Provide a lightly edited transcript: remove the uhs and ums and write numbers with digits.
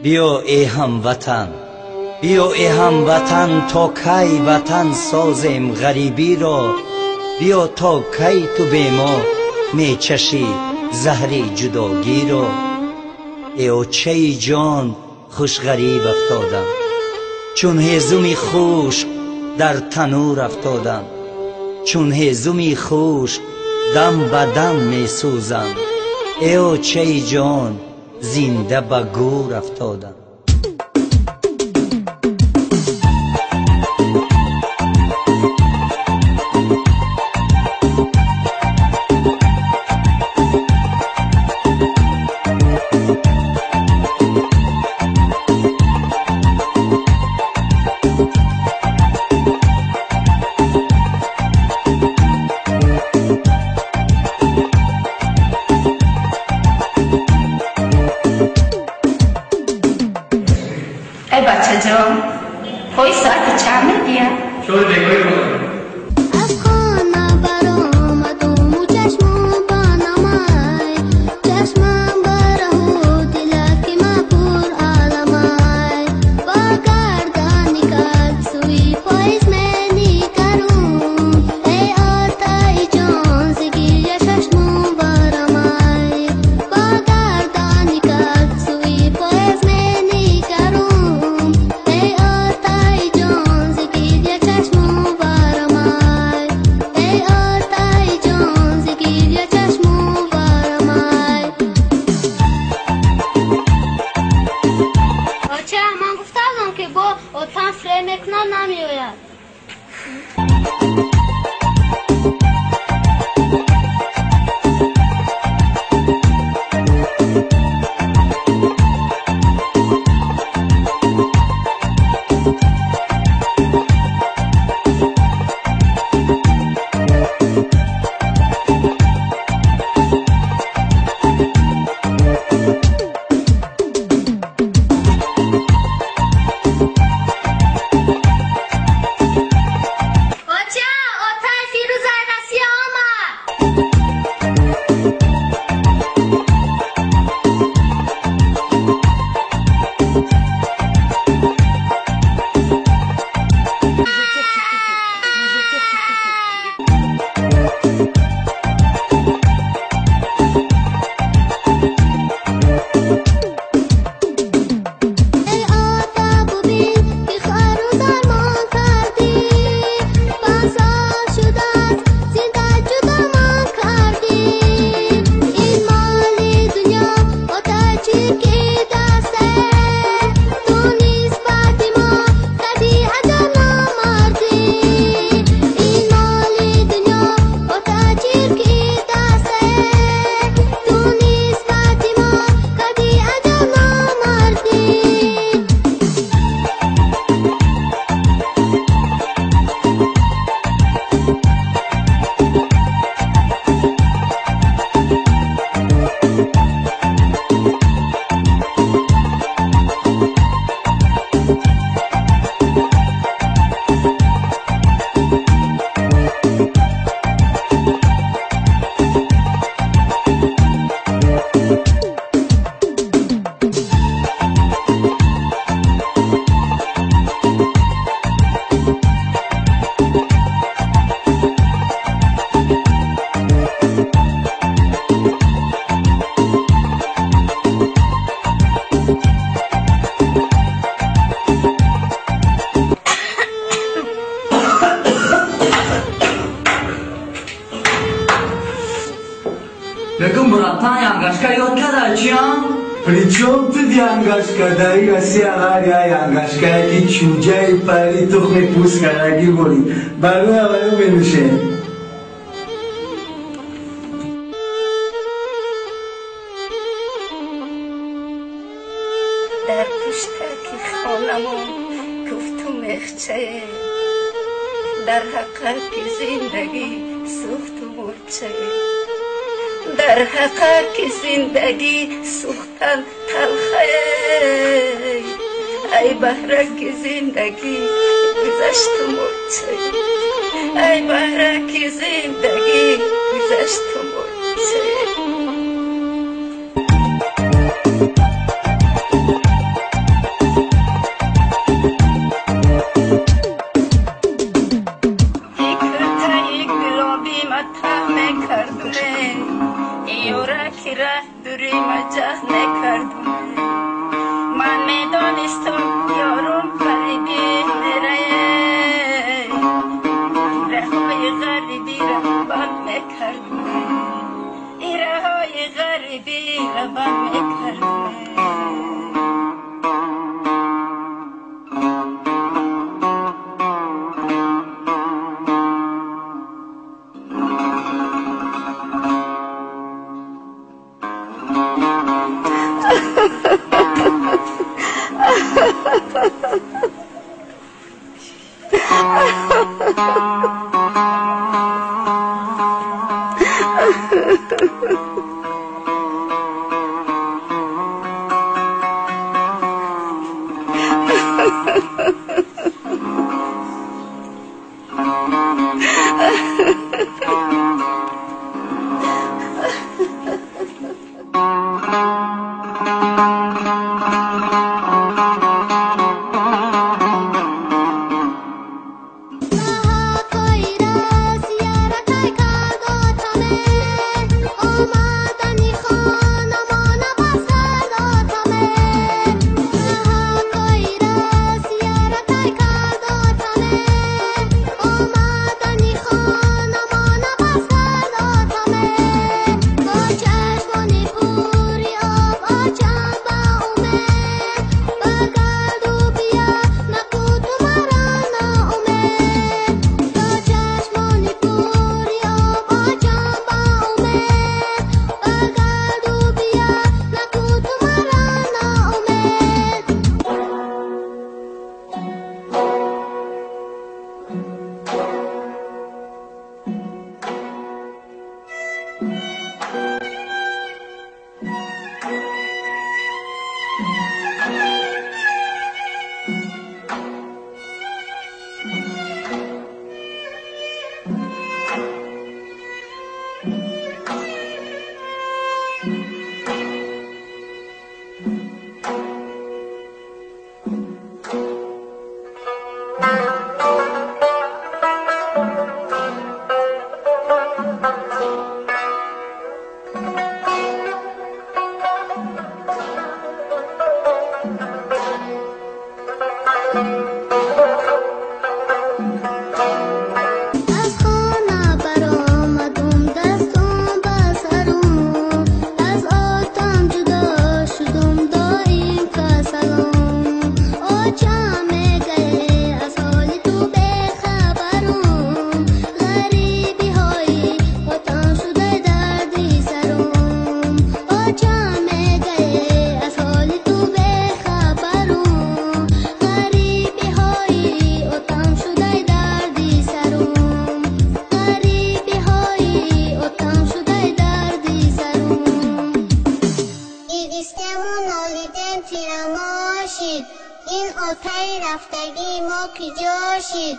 Биё эй ҳамватан, биё эй ҳамватан, то кай ватан созем ғарибиро, биё то кай ту бе мо мечашӣ заҳри ҷудогиро. Эй очаи ҷон, хуш ғариб афтодам, чун ҳезуми хушк дар танур афтодам, чун ҳезуми хушк дам ба дам месӯзам. Эй очаи ҷон, зинда ба гӯр афтодам. Причем тут янгашка, да и Россия, Ария, янгашка, яки чуджа и пари тухми пуска, раги боли. Бару авару менуше. Дар пуштаки хонамон гуфту мехчае, дар ҳаққаки зиндагӣ сӯхту мурчае. Дар ҳаққаки зиндагӣ сӯхтан талхае, ай баҳраки зиндагӣ гузашту мурчае, ай баҳраки зиндагӣ гузашту мурчае. ки роҳ дури маҷоҳ мекардум. Ман медонистам ёрум ғарибӣ мерае, раҳои ғарибиро банд мекардум, раҳои ғарибиро банд мекардум. Ин отаи рафтагии мо киҷо шид?